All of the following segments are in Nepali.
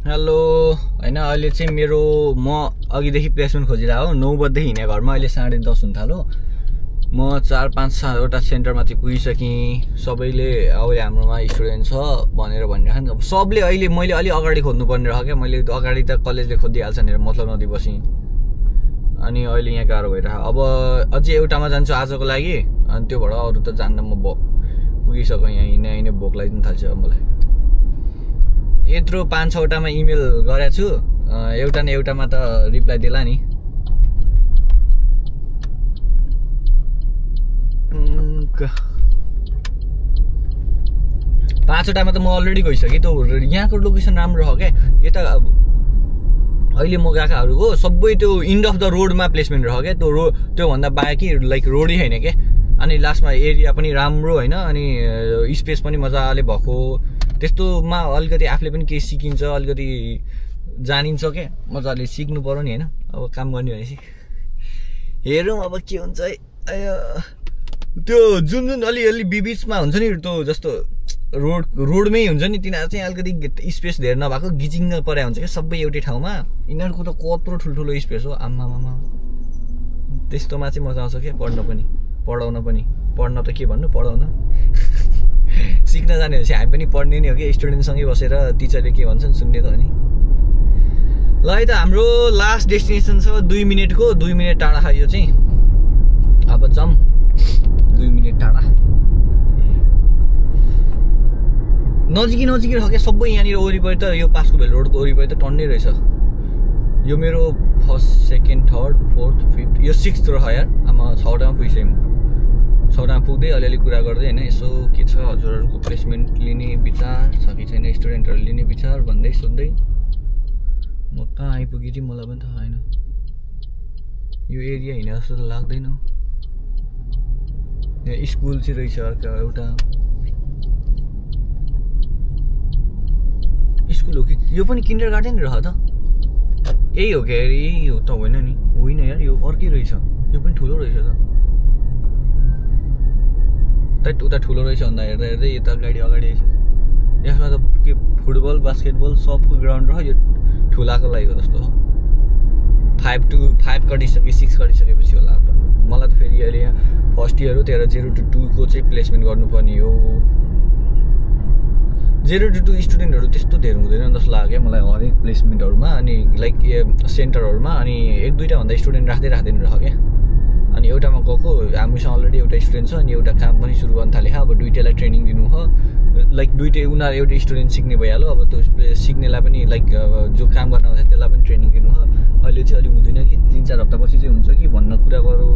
हेलो हैन अहिले चाहिँ मेरो म अघिदेखि प्लेसमेन्ट खोजिरहेको 9 बजे हिँड्ने घरमा अहिले 10:30 हुन थाल्यो म 4-5 सेन्टरमा चाहिँ पुगिसकेँ सबैले अहिले हाम्रोमा स्टुडेन्ट छ भनेर भनिराखन् अब सबले अहिले मैले अलि अगाडि खोज्नु पर्ने रह्यो के मैले अगाडि त कलेजले खोजिहाल्छ भनेर मतलब नदिबसी अनि अहिले यहाँ गाह्रो भइरहेको अब अझै एउटामा जान्छु आजको लागि अनि त्यो भएर अरु त जान्न म पुगिसकेँ यहाँ हिँड्ने भोक लाग्न थाल्छ मलाई यत्रो 5-6 वटामा इमेल गरेको छु एउटा न एउटामा त रिप्लाई दिला नि 5 वटामा त म अलरेडी गइसकेँ त यहाँको लोकेसन राम्रो हो के यता अहिले म गएकाहरुको सबै त्यो इन्ड अफ द रोडमा प्लेसमेन्ट रह्यो के त्यो भन्दा बाँकी लाइक रोडै हैन के अनि लास्टमा एरिया पनि राम्रो हैन अनि स्पेस पनि मजाले भएको त्यस्तोमा अलिकति आफूले पनि केही सिकिन्छ अलिकति जानिन्छ के मजाले सिक्नु पर्यो नि हैन अब काम गर्ने भनेपछि हेरौँ अब के हुन्छ है त्यो जुन अलि बिबिचमा हुन्छ नि त्यो जस्तो रोडमै हुन्छ नि तिनीहरु चाहिँ अलिकति स्पेस धेरै नभएको गिजिङ परे हुन्छ के सबै एउटै ठाउँमा यिनीहरुको त कत्रो ठुलठुलो स्पेस हो आम्मामामा त्यस्तोमा चाहिँ मजा आउँछ के पढाउन पनि पढ्न त के भन्नु पढाउन सिक्न जाने भनेपछि हामी पनि पढ्ने नि हो कि स्टुडेन्टसँगै बसेर टिचरले के भन्छन् सुन्ने त हो नि ल है त हाम्रो लास्ट डेस्टिनेसन छ 2 मिनेटको 2 मिनेट टाढा छ यो चाहिँ अब जाम 2 मिनेट टाढा नजिकै रह्यो के सबै यहाँनिर वरिपरि त यो पास्को भेल रोडको वरिपरि त टन्नै रहेछ यो मेरो first second third fourth fifth यो 6th रह्यो यार आमा 6 वटामा पुगिसकेँ म 6 वटामा पुग्दै अलिअलि कुरा गर्दै हैन यसो के छ हजुरहरुको प्लेसमेन्ट लिने विचार छ कि छैन स्टुडेन्टहरु लिने विचार भन्दै सोध्दै म त आइपुगे थिएँ मलाई पनि थाहा छैन यो एरिया हिँड्न जस्तो त लाग्दैन यहाँ स्कुल चाहिँ रहेछ अर्को एउटा स्कुल हो कि यो पनि किन्डरगार्टन रह त यही हो के यही हो त होइन नि होइन यार यो अर्कै रहेछ यो पनि ठुलो रहेछ त उता ठुलो रहेछ भन्दा हेर्दै यता गाडी अगाडि आइछ यसमा त के फुटबल बास्केटबल सबको ग्राउन्ड रह यो ठुलाको लागि हो जस्तो 5 to 5 कटिसके 6 कटिसकेपछि होला मलाई त फेरि अहिले यहाँ फर्स्ट इयर हो 0 to 2 को चाहिँ प्लेसमेन्ट गर्नुपर्ने हो 0 to 2 स्टुडेन्टहरु त्यस्तो धेरै हुँदैन जस्तो लाग्यो मलाई हरेक प्लेसमेन्टहरुमा अनि लाइक सेन्टरहरुमा अनि 1-2टा भन्दा स्टुडेन्ट राख्दैन रह के अनि एउटामा गएको हामीसँग अलरेडी एउटा स्टुडेन्ट छ अनि एउटा काम पनि सुरु गर्न थाले अब दुईटालाई ट्रेनिङ दिनु हो लाइक दुईटै उनीहरु एउटा स्टुडेन्ट सिक्ने भइहाल्यो अब त्यो सिक्नेलाई पनि लाइक जो काम गर्न आउँछ त्यसलाई पनि ट्रेनिङ दिनु हो अहिले चाहिँ अलि हुँदैन कि 3-4 हप्ता पछि चाहिँ हुन्छ कि भन्न कुरा गरौ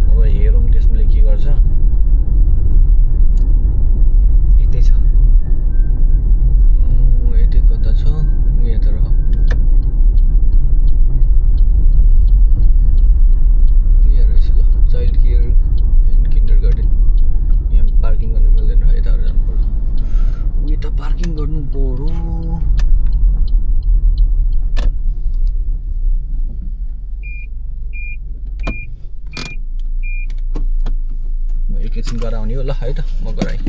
अब हेरौँ त्यसले के गर्छ यतै छ यतै कता छ यहाँ त रह चाइल्ड केयर एन्ड किन्डरगार्टन यहाँ पार्किङ गर्न मिल्दैन यताहरु जानु पर्यो उयो त पार्किङ गर्नु पर्यो म एकैछिन गराउने हो ल है त म गराएँ